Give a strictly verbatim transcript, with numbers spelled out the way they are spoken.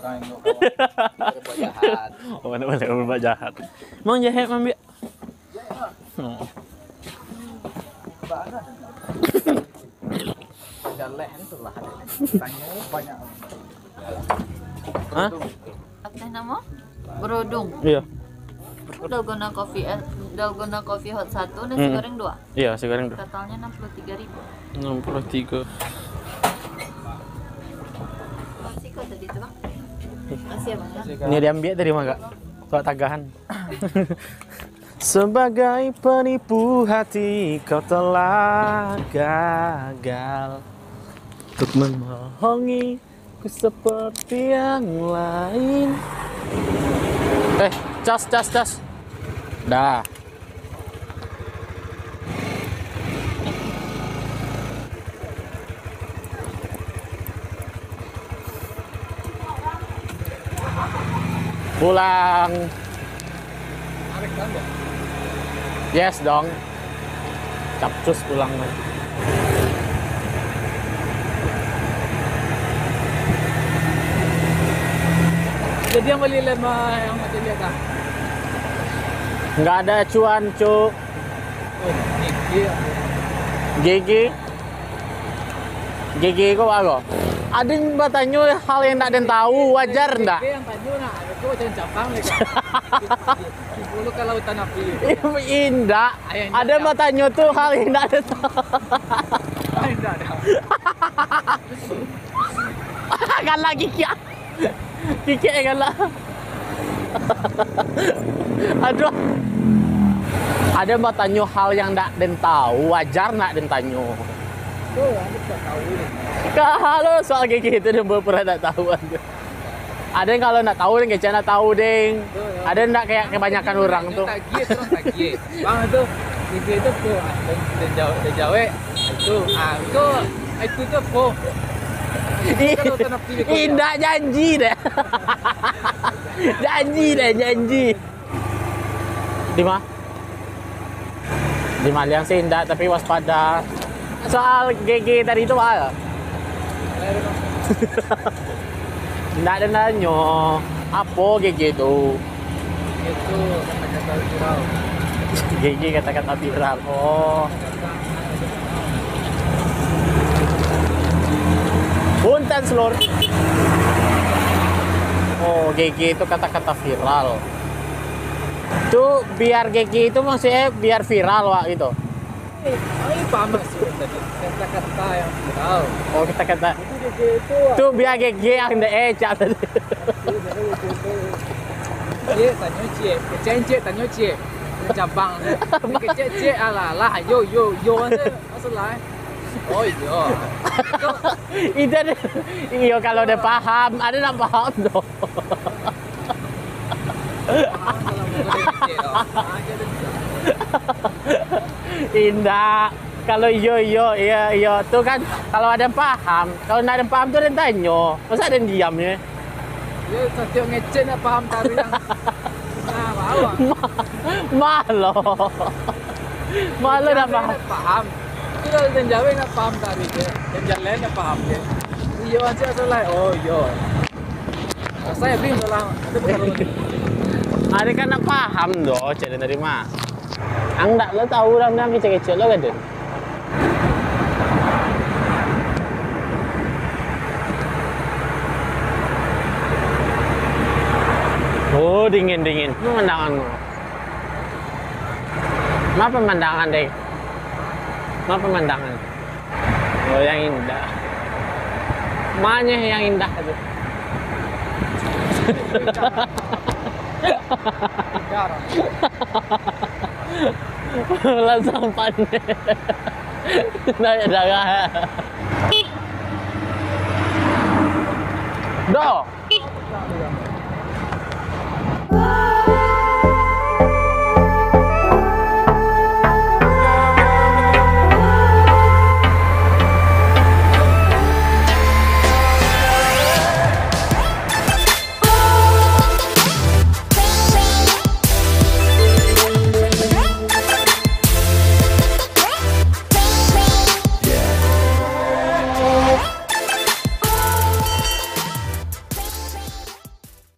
Orang yang buat jahat. Oh, mana boleh berbuat jahat. Emang jahat, Mambiak? Oh. Galeh ni tu lah. Tanyo banyak. Hah? Apa nama? Berodong. Iya. Dalgona Coffee, eh, Dalgona Coffee Hot satu, nasi Mm-mm. goreng dua. Iya, nasi goreng dua. Totalnya enam puluh tiga ribu. Enam puluh tiga. Masih kok tadi tu, Bang? Masih ya, Bang, ya? Ini diambil tadi mah, Kak. Kok tagahan? Sebagai penipu hati, kau telah gagal untuk membohongi ku seperti yang lain. Eh, cas, cas, cas. Dah. Pulang. Yes dong. Capcus pulang. Jadi yang beli lema yang macam dia kah? Nggak ada cuan, Cuk. Oh, ini dia. G G. G G ko baa ko? Aden batanyo hal yang ndak den tahu, wajar ndak? Yang tanyo nak, itu macam cabang lagi. Dulu kalau hutan api. Indak. Aden batanyo tu hal yang ndak den tahu. Indak ada. Galak gigik. Kikek galak. Aduh. Aden batanyo hal yang ndak den tahu, wajar ndak den tanyo. Tu, aku tak tahu ni. Kalau soal kayak gitu, den pura ndak tahu aja. Aden kalau ndak tahu, den kecek ndak tahu, deng. Aden ndak kayak kebanyakan orang tu. Tagih, terus tagih. Bang tu, itu, itu tu, ah, dia, dia jawab, dia jawab. Itu, ah, itu, itu tu apa? Itu kan hutan api tu, ya. Indak janji deh. Janji deh, janji. Di ma-, di Maliang sih indak, tapi waspada. Soal G G tadi tu, Bal. Ndak ada nanyo, apo G G tu? Itu kata-kata viral. G G kata-kata viral. Oh. Punten, Lur. Oh, G G itu kata-kata viral. Tu biar G G itu maksudnya biar viral, Wak, gitu. Eh, kami paham maksud tadi. Kata-kata yang viral. Oh, kata-kata. Itu G G itu, tu biar G G yang dek, eh, cak tadi. Cik, tanyo cik. Kecek cik, tanyo cik. Cabang. Kecek cik, alah, alah, yo, yo, yo, aja. Masalah, eh. Oh, iyo. Itu ada, iyo, kalau ada paham, ada nak paham tu. Indak. Kalau iyo, iyo, iyo, iyo. Tu kan, kalau ada yang paham. Kalau ndak ada yang paham tu, ada yang tanyo. Masa ada yang diam je? Yo, satiok ngecek nak paham tari yang, nah, bawah. Ma-, malo. Malo nak paham. Nak paham. Itu lah, dan jawab nak paham tari je. Dan jalan nak paham je. Iyo, aja salah. Oh, iyo. Saya bing salah. Itu bukan. Ada kan nak paham doh, cari dari mana? Ang dak lo tahu dah, ang kecek-kecek lo, gaden. Oh, dingin, dingin. Pemandangan. Ma pemandangan, deh? Ma pemandangan? Oh, yang indah. Manye yang indah tu? Langsung panik. Naik darah. Doh.